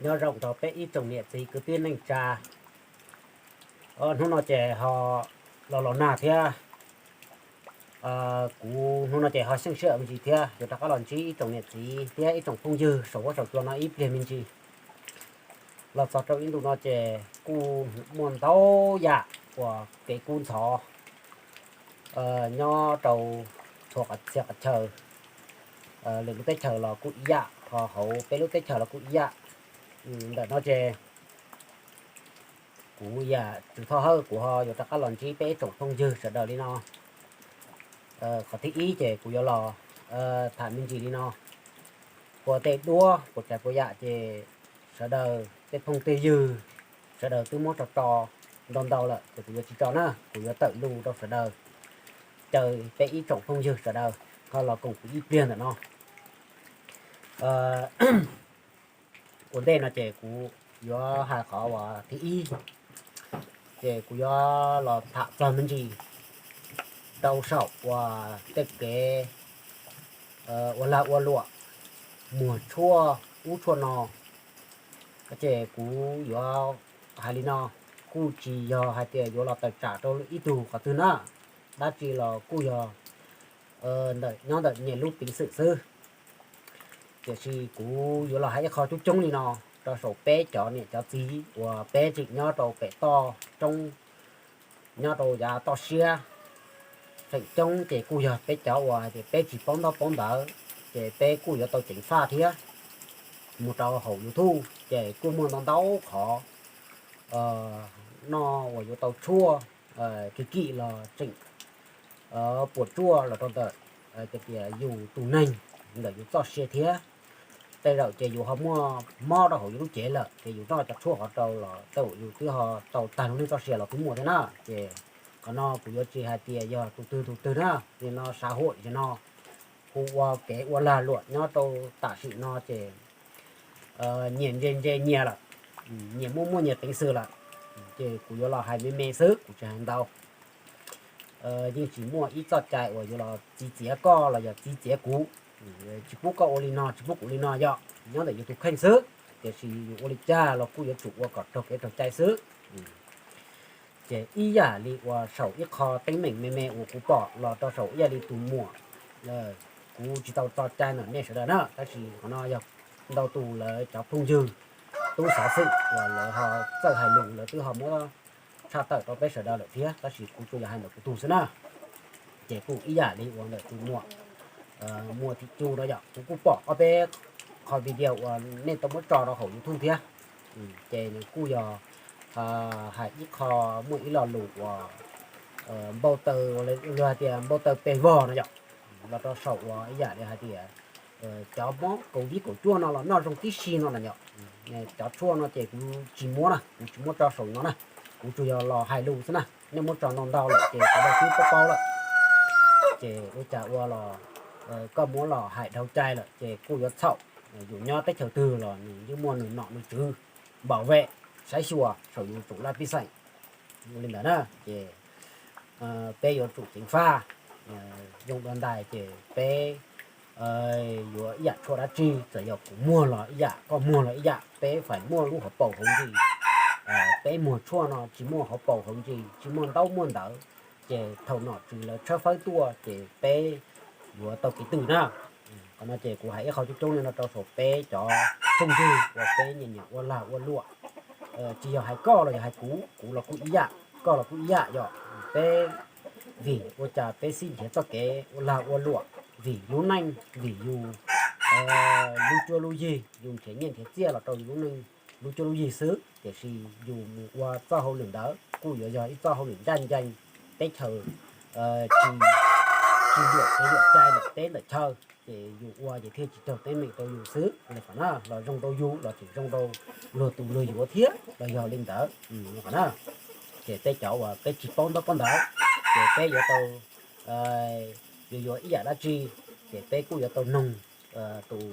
Nyob zoo rau peb ib tsoom niam txiv kwv tij neej tsa. Hnub no ces ho los los nag thiab. Kuv hnub no ces ho xyeej sij hawm me ntsis thiab yuav rov qab los ntsib ib tsoom niam txiv thiab ib tsoom phooj ywg saum huab saum cua no ib pliag me ntsis. Los txog rau ib ntu no ces kuj muaj ntau yam uas kev kub ntxhov nyob rau txhua qhov txhia qhov chaw. Lwm lub teb chaws los kuj ib yam, ho hauv peb lub teb chaws los kuj ib yam. Ntawm no ces kuv yam Tswv Thoj Hawj kuv ho yuav rov qab los ntsib peb ib tsoom phooj ywg sawv daws li no. Qhov thib ib ces kuv yuav los tham me ntsis li no. Puas tej duab puas tsav puas yam ces sawv daws tej phooj tej ywg sawv daws twb muab tso tso ntau ntau lawm ces kuv yuav tsis tso na, kuv yuav tawm lus rau sawv daws caw peb ib tsoom phooj ywg sawv daws ho los koom kuv ib pliag ntawm no. Ua ntej no ces kuv yuav hais qhov uas thib ib, ces kuv yuav los tham txog me ntsis rau saum uas tej kev ua lag ua luam muag tshuaj ub tshuaj no. Ces kuv yuav hais li no, kuj tsis yog hais tias yuav los tawm tsam rau ib tug qhov twg na, dab tsi los kuj yog ntawm nyob ntawm nyias lub peev xwm xwb. Tiam sis kuv yuav los hais ib qho coob coob li no rau saum peb cov niam cov txiv uas peb tseem nyob rau pem toj roob, nyob rau yav toj siab. Feem coob ces kuj yog peb cov uas hais tias peb tsis paub ntaub paub ntawv, ces peb kuj yuav tau ceev faj thiab. Mus rau hauv YouTube ces kuj muaj ntau ntau qhov noj uas yuav tau tshuaj, kim kim los tseem puas tsuaj los rau ntawm tias yus tus neeg ntawm yus txoj sia thiab. Tej zaum ces yus ho muaj mob rau hauv yus lub cev lawm ces yus noj cov tshuaj qhov rau los tej zaum yus twb ho tau tag lub neej txoj sia los kuj muaj thiab na. Ces qhov no kuv yuav tsis hais tias yog tus twg tus twg na, nim no xav huam ces no hu ua kev ua lag luam nyob rau tam sim no ces nyias ntse ntse nyias lawm, nyias muaj muaj nyias peev xwm lawm. Ces kuv yuav los hais me me xwb, kuv tsis hais ntau. Yeej tsis muaj ib txoj cai uas yuav los txi txiav koj los yog txi txiav kuv, tsis pub koj ua li no tsis pub kuv li no, yog nyob ntawm yus tus kheej xwb. Tiam sis yus ua li cas los kuj yuav tsum ua kom raug kev raug cai xwb. Ces ib yam li uas saum ib qho teeb meem me me uas kuv pom los rau saum ib yam li tus muam, kuv tsis tau tso cai ntawm nej sawv daws na, tab sis qhov no yog ntau tus lawv cov phooj ywg tub xov xwm uas lawv ho txawj hais lus lawv twb ho muab tshaj tawm rau peb sawv daws lawm thiab, tab sis kuv tsuas yog hais ntawm kuv tug xwb na. Ces kuj ib yam li uas ntawm tus muam, muam Thim Cu no yom, kuv kuj pom ob peb qho video uas nej tau muab tso rau hauv YouTube thiab. Ces nws kuj yog hais ib qho, muaj ib lo lus uas npau taws, hais tias npau taws pes vog no yom, los rau saum uas ib yam li hais tias cov mob kaum vib kaum cuaj no los noj zoo tib si no na yom. Cov tshuaj no ces kuv tsis muab na, kuv tsis muab tso saum no na, kuv tsuas yog los hais lus xwb na. Nej muab tso ntau ntau lawm ces sawv daws twb paub paub lawm. Ces ua cas ua los koj muab los hais dhau cai lawm ces kuj yuav txhaum. Yus nyob teb chaws twg los nws yeej muaj nws nom nws tswv npam vem saib xyuas saum yus tsoom laj pij xeem li ntawd na. Ces peb yuav tsum ceev faj, yoo dua ntais ces peb yuav ib yam tshuaj dab tsi, txawm yog kuv muag los ib yam, koj muag los ib yam, peb faim muaj lub hauv paus hauv ntsis. Peb muag tshuaj no tsis muaj hauv paus hauv ntsis, tsis muaj ntaub muaj ntawv, ces thaum nom tswv lawv tshawb fawb tuaj ces peb yuav tau kev twm na. Qhov no ces kuv hais ib qho coob coob li no rau saum peb cov phooj ywg uas peb nyiam nyiam ua lag ua luam. Tsis yog hais koj los yog hais kuv, kuv los kuj ib yam, koj los kuj ib yam yom. Peb vim ua cas peb xij nrhiav txoj kev ua lag ua luam? Vim lub neej, vim yus lub cuab lub yig, yus nrhiav nyiaj nrhiav txiaj los rau yus lub neej lub cuab lub yig xwb, tiam sis yus mus ua txoj hauj lwm ntawd kuj yuav yog ib txoj hauj lwm ncaj ncees, teb chaws tsis, tsis luam kev luam cai ntawm teb ntawm chaw. ces yus ua ces thiaj tsis raug teeb meem rau yus xwb li qhov na, los zoo rau yus los tseem zoo rau luag tus luag yuav thiab los yog li ntawd qhov na. Ces peb cov uas peb tsis paub ntaub paub ntawv, ces peb yuav tau, yuav yuav ib yam dab tsi, ces peb kuj yuav tau noog tus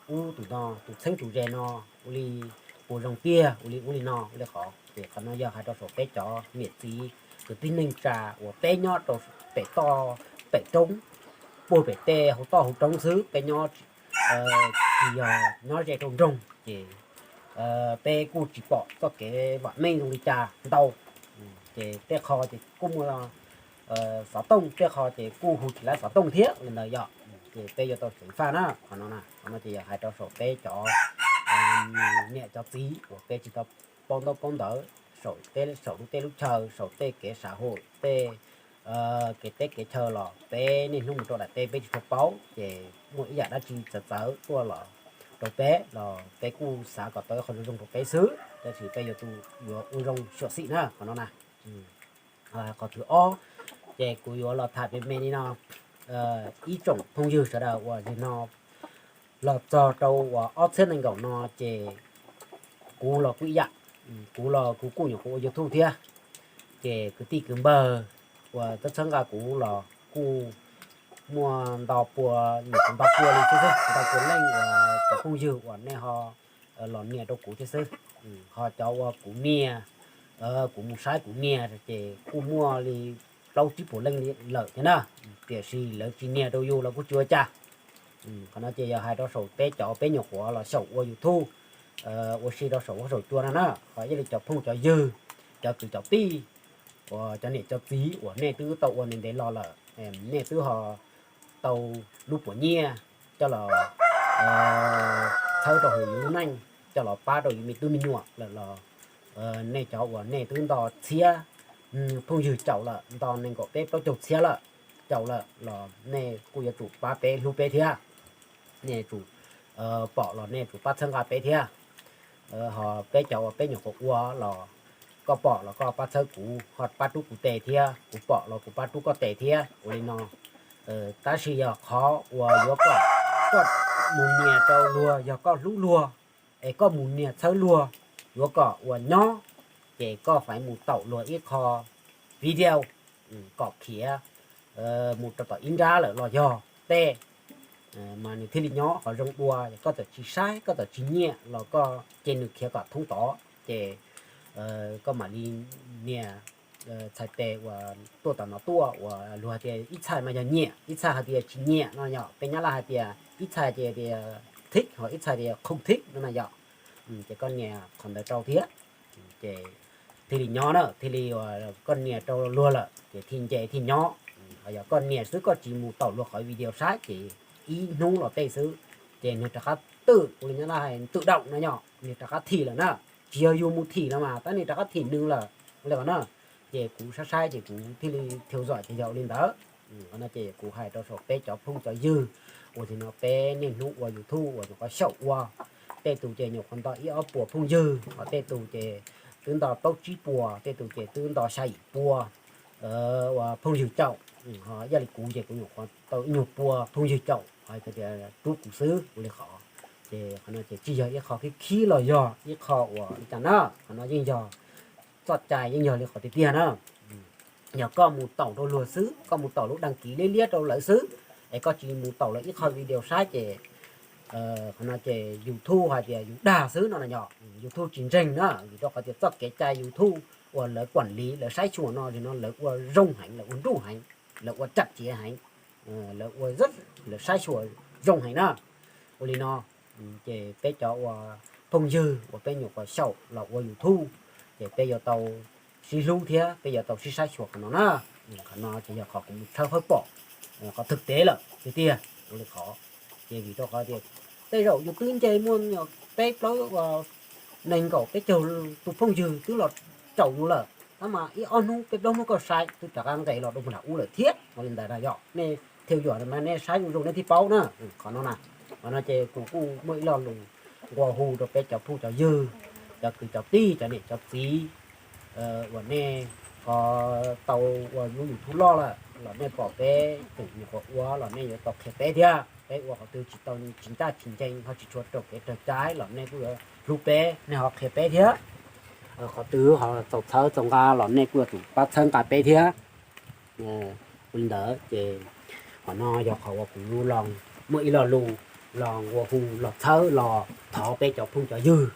ub tus no, tus txheeb tus ze no, ua li puas zoo tiag, ua li ub li no, ua li qhov. Ces qhov no yog hais rau saum peb cov niam txiv kwv tij neej tsa uas peb nyob rau pem toj pem roob, puag pem tej hauv toj hauv roob xwb, peb nyob tsis yog nyob ze rau nroog, ces peb kuj tsis pom txoj kev vam meej zoo li cas ntau. Ces tej qho ces kuj muaj xov tooj, tej qho ces kuj hu tsis laib xov tooj thiab li ntawd yom. Ces peb yuav tau ceev faj na qhov no na. Qhov no ces yog hais rau saum peb cov niam cov txiv uas peb tsis tau paub ntaub paub ntawv saum tej, saum lub teb lub chaw, saum tej kev sam hum, tej kev teb kev chaw los peb niaj hnub mus rau daim teb peb tsis tau paub, ces muaj ib yam dab tsi txawv txawv tuaj los rau peb los peb kuj xav kom tau ib qho zoo zoo rau peb xwb, tab sis peb yuav ua zoo xyuam xim na qhov no na. Qhov thib ob, ces kuv yuav los tham me me li no. Ib tsoom phooj ywg sawv daws uas nim no los txog rau uas ob txhiab nees nkaum no ces kuv los kuj ib yam, kuv los kuv kuj nyuam qhuav ua YouTube thiab. Ces kwv tij kwv npawg uas txhawb nqa kuv los kuj muaj nto pua, nyuam qhuav nto pua li thiab xwb, nto pua leej uas cov phooj ywg uas nej ho los nias rau kuv thiab xwb. Ho cov uas kuv nias, kuv mus saib kuv nias ces kuj muaj li plaub tsib puas leej lawm thiab na, tiam sis lawv tsis nias rau yus los kuj tsis ua cas. Qhov no ces yog hais rau saum peb cov peb nyuam qhuav los xyaum ua YouTube, ua si rau saum huab saum cua no na. Ho yog li cov phooj cov ywg, cov kwv cov tij, uas cov niam cov txiv uas nej twb tau ua ntev ntev los lawm, nej twb ho tau lub puas nyiaj coj los txhawb rau hauv yus lub neej, coj los pab rau yus me tub me nyuam lawm los nej cov uas nej twb nto txhiab phooj ywg caum lawm, nto nees nkaum peb plaub caug txhiab lawm, caum lawm los nej kuj yuav tsum pab peb hlub peb thiab. Nej tsum pom los nej tsum pab txhawb nqa peb thiab. Ho peb cov uas peb nyuam qhuav ua los koj pom los koj pab txhawb kuv, ho pab rub kuv tes thiab, kuv pom los kuv pab rub koj tes thiab ua li no. Tab sis yog qhov uas yuav kom koj mus nias rau luag, yog koj hlub luag es koj mus nias txhawb luag, yuav kom uas nyob ces koj faiv mus taum luag ib qho video kom khiav mus rau tom ib nrab lawm los yog tej mas nws thiaj li nyob qhov zoo dua. Koj txawm tsis saib, koj txawm tsis nyiam los koj cia nws khiav kom thoob tod ces koj mam li nias txhais tes uas tuaj tom no tuaj, uas luag hais tias ib txhais mas yog nyiam, ib txhais hais tias tsis nyiam no yom. Peb Nyab Laj hais tias ib txhais ces tias thib, ho ib txhais tias không thích no na yom. Ces koj nias qhov ntawd rau thiab ces thiaj li nyob na, thiaj li koj nias rau luag lawm ces thiaj nce thiaj nyob. Ho yog koj nias xwb koj tsis mus taum luag qhov video saib ces ib hnub los tej xwb ces nws rov qab twm, ua li Nyab Laj hais twm daum no yom, nws rov qab thim lawm na. Tsis yog yus mus thim no mas tab nws rov qab thim nws lawm li os na. Ces kuv saib saib ces kuv thiaj li theo dõi ces yog ua li ntawd. Qhov no ces kuv hais rau saum peb cov phooj cov ywg uas nim no peb niaj hnub ua YouTube uas nyuam qhuav xyaum ua. Tej tus ces nyuam qhuav nto ib ob puas phooj ywg, ho tej tus ces twb nto plaub tsib puas, tej tus ces twb nto xya yim pua, uas phooj ywg caum. Ho ib yam li kuv ces kuv nyuam qhuav tau ib nyuag pua phooj ywg caum, ho tias rub kuv xwb ua li qhov. Ces qhov no ces tsis yog ib qho khib khib los yog ib qho uas li cas na, qhov no yeej yog txoj cai, yeej yog li qhov tiag tiag na. Yog koj mus taum rau luag xwb, koj mus taum lub đăng ký liab liab rau lawv xwb, es koj tsis mus taum lawv ib qho video saib ces qhov no ces YouTube hais tias yus dag xwb no na yom. YouTube tsis ntseeg na, vim rau qhov tias txoj kev cai YouTube uas lawv quản lý, lawv saib xyuas no, no lawv ua zoo heev, lawv ua nruj heev, lawv ua chặt chẽ heev, lawv ua, lawv saib xyuas zoo heev na. Ua li no ces peb cov uas phooj ywg uas peb nyuam qhuav xyaum los ua YouTube ces peb yuav tau sib hlub thiab peb yuav tau sib saib xyuas qhov no na. Qhov no ces yog qhov kuv mus tshawb fawb pom, qhov thực tế lawm tiag tiag ua li qhov. Ces vim rau qhov tias tej zaum yus twb nce muaj peb plaub, nees nkaum peb caug tus phooj ywg twb los caum yus lawm, tab mas ib ob hnub peb plaub hnub koj saib twb rov qab nqes los rau nram ub lawm thiab. Ua li ntawd na yom, nej theo dõi mas nej saib zoo zoo nej thiaj paub na. Qhov no na, qhov no ces kuv kuj muaj ib lo lus nqua hu rau peb cov phooj cov ywg, cov kwv cov tij, cov niam cov txiv uas nej ho tau ua lub YouTube loj lawm los nej pom peb tseem nyuam qhuav ua los nej yuav tau qhia peb thiab. Peb ua qhov twg tsis tau, tsis ncaj tsis ncees ho tsis tshua raug kev raug cai los nej kuj yuav hlub peb, nej ho qhia peb thiab. Qhov twg ho txaus txhawb txaus nqa los nej kuj yuav tsum pab txhawb nqa peb thiab. Ua li ntawd ces qhov no yog qhov uas kuv los muaj ib lo lus los ua hu los txhawb los thov peb cov phooj cov ywg,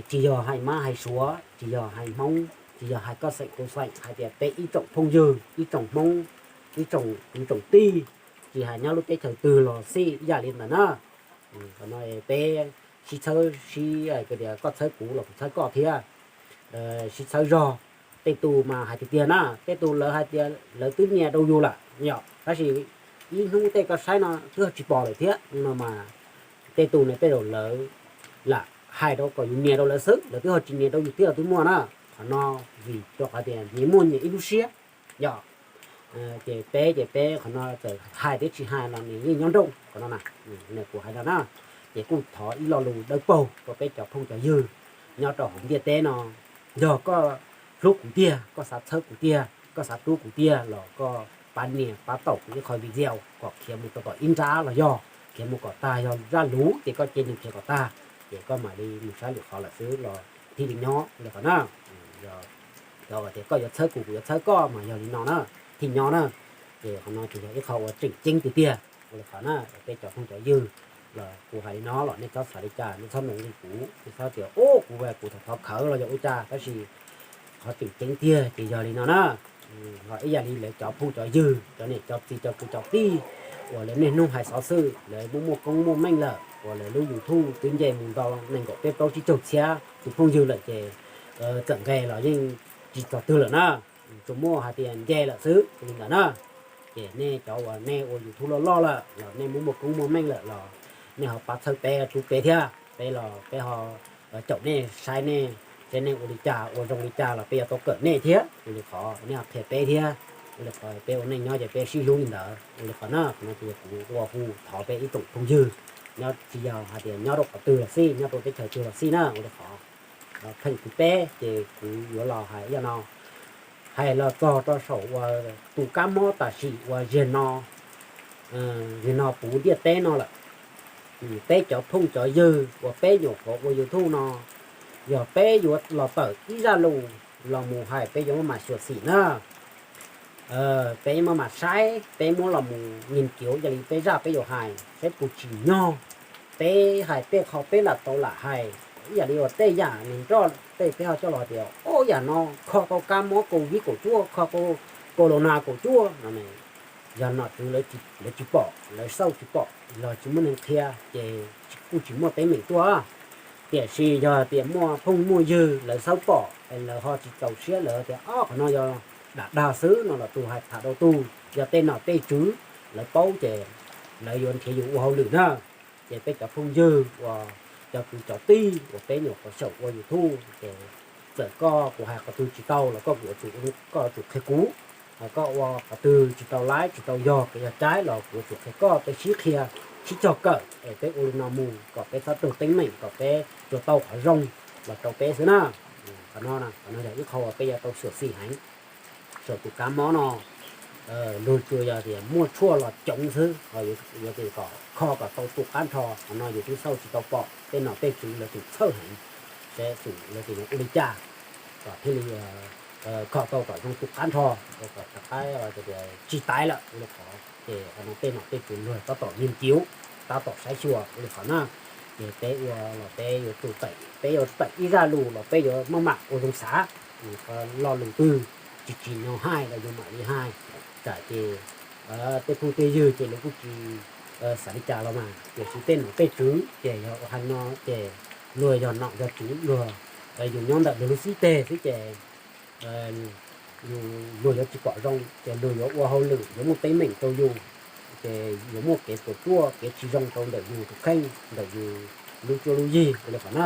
tsis yog hais mab hais suav, tsis yog hais hmoob, tsis yog hais koj xeem kuv xeem, hais tias peb ib tsoom phooj ywg, ib tsoom hmoob, ib tsoom kwv tsoom tij, tsis hais nyob lub teb chaws twg los xij ib yam li ntawd na. Qhov no peb sib txhawb, sib tias koj txhawb kuv los kuv txhawb koj thiab, sib txhawb zog. Tej tus mas hais tiag tiag na, tej tus lawv hais tias lawv twb nyias rau yus lawm yom, tab sis ib hnub tej koj saib no twb tsis pom lawm thiab no mas. Tej tus ne tej zaum lawv lam hais rau kom yus nyias rau lawv xwb, lawv twb ho tsis nyias rau yus thiab los twb muaj na. Qhov no vim rau qhov tias nyias muaj nyias ib lub siab yom. Ces peb ces peb qhov no txawm hais thiab tsis hais los nws yeej nyob nrooj qhov no na. Kuv hais no na, ces kuj thov ib lo lus dawb paug rau peb cov phooj cov ywg nyob rau hauv ntiaj teb no. Yog koj hlub kuv tiag, koj xav txhawb kuv tiag, koj xav hlub kuv tiag los koj pab nias pab taum kuv ib qho video kom khiav mus rau tom ib nrab los yog khiav mus kom tag, yog zaj lus ces koj cia nws khiav kom tag, ces koj mam li mus saib lwm qhov lawm xwb los thiaj li nyob li qhov na. Yog tias koj yuav txhawb kuv, kuv yuav txhawb koj mas yog li no na, thiaj nyob na. Ces qhov no ces yog ib qho uas tseem ceeb tiag tiag. Ua li qhov na, peb cov phooj cov ywg los kuv hais li no los nej txhob xav li cas, nej txhob mus li kuv, nej txhob tias ub kuv kuv thov thov khawv los yog ua cas, tab sis qhov tseem ceeb tiag ces yog li no na. Ho ib yam li lawv cov phooj cov ywg, cov niam cov txiv, cov kwv cov tij uas lawv niaj hnub hais xov xwm, lawv muaj muaj koob muaj meej lawm uas lawv lub YouTube twb nce mus ntau nees nkaum peb plaub tsib caug txhiab tus phooj ywg lawm ces txawm nqes los yeej tsis txog twg lawm na. Tsuas muaj hais tias nce lawm xwb li ntawd na. Ces nej cov uas nej ua YouTube loj loj lawm los nej muaj muaj koob muaj meej lawm los nej ho pab txhawb peb, hlub peb thiab, peb los peb ho caum nej, saib nej, saib nej ua li cas ua zoo li cas los peb yuav tau kawm nej thiab. Ua li qhov nej ho qhia peb thiab. Ua li qhov peb ua neej nyob ces peb sib hlub li ntawd. Ua li qhov na, qhov no ces kuv ua hu thov peb ib tsoom phooj ywg nyob, tsis yog hais tias nyob rau qhov twg los xij, nyob rau teb chaws twg los xij na, ua li qhov pheej kuv peb ces kuv yuav los hais ib yam no. Hais los txog rau saum uas tus kab mob tam sim uas ziag no, ziag no puv ntiaj teb no lawm, peb cov phooj cov ywg uas peb nyuam qhuav ua YouTube no, yog peb yuav los tawm ib zaj lus los mus hais peb yuav muab mam xyuam xim na. Peb muab mam saib, peb muab los mus nyees kiuv yog li peb zaj peb yuav hais saib puas tsim nyog. Peb hais tej qho peb lam tau lam hais, ib yam li uas tej yam nws nroj tej peb ho coj los tias ub yam no kho tau kab mob COVID kaum cuaj, kho tau corona kaum cuaj no, yog nom tswv lawv tsis pom, lawv xauj tsis pom los tsis muaj neeg qhia ces kuj tsis muaj teeb meem tuaj. Tiam sis yog tias muaj phooj muaj ywg lawv xauj pom es lawv ho tsis txaus siab, lawv tias ob qhov no yog dam dag xwb no los tus hais tham rau tus, yog tej nom tej tswv lawv paub ces lawv yuav nrhiav yus ua hauj lwm na. Ces peb cov phooj ywg uas cov kwv cov tij uas peb nyuam qhuav xyaum ua YouTube ces txawm koj kuv hais qhov twg tsis tau los koj yuav tsum, koj yuav tsum qhia kuv. Koj ua qhov twg tsis tau laib tsis tau yog kev yog caib los kuv yuav tsum qhia koj, peb sib qhia sib cog kawm es peb ua li no mus kom peb txhob raug teeb meem, kom peb tsuas tau qhov zoo los rau peb xwb na. Qhov no, qhov no yog ib qho uas peb yuav tau xyuam xim heev. Saum tus kab mob no luag tsuas yog tias muaj tshuaj los coov xwb, ho yuav tias kom kho kom tau tu qab nrho, qhov no yus twb xauj tsis tau pom, tej nom tej tswv lawv tus txhawj heev, seb tus lawv tias yuav ua li cas kom thiaj li kho tau kom zoo tu qab nrho, kom rov qab tsis taiv lawm li qhov. Ces qhov no tej nom tej tswv luag tab tom yeej kiv, tab tom saib xyuas li qhov na. Ces peb ua los peb yuav tsum tawm, peb yuav tawm ib zaj lus los peb yuav maj mam ua zoo xav. Lo lus twg tsis tsim nyog hais los yus mam li hais, tsam ces tej phooj tej ywg ces lawv kuj tsis xav li cas los mas, tiam sis tej nom tej tswv ces yog ua hais no ces luag yog nom yog tswv luag, yus nyob ntawm luag lub xib teg xwb ces luag yuav tsis pom zoo ces luag yuav ua hauj lwm yuav muaj teeb meem rau yus, ces yuav muaj kev puas tsuaj kev tsis zoo rau ntawm yus tus kheej ntawm yus lub cuab lub yig li qhov na.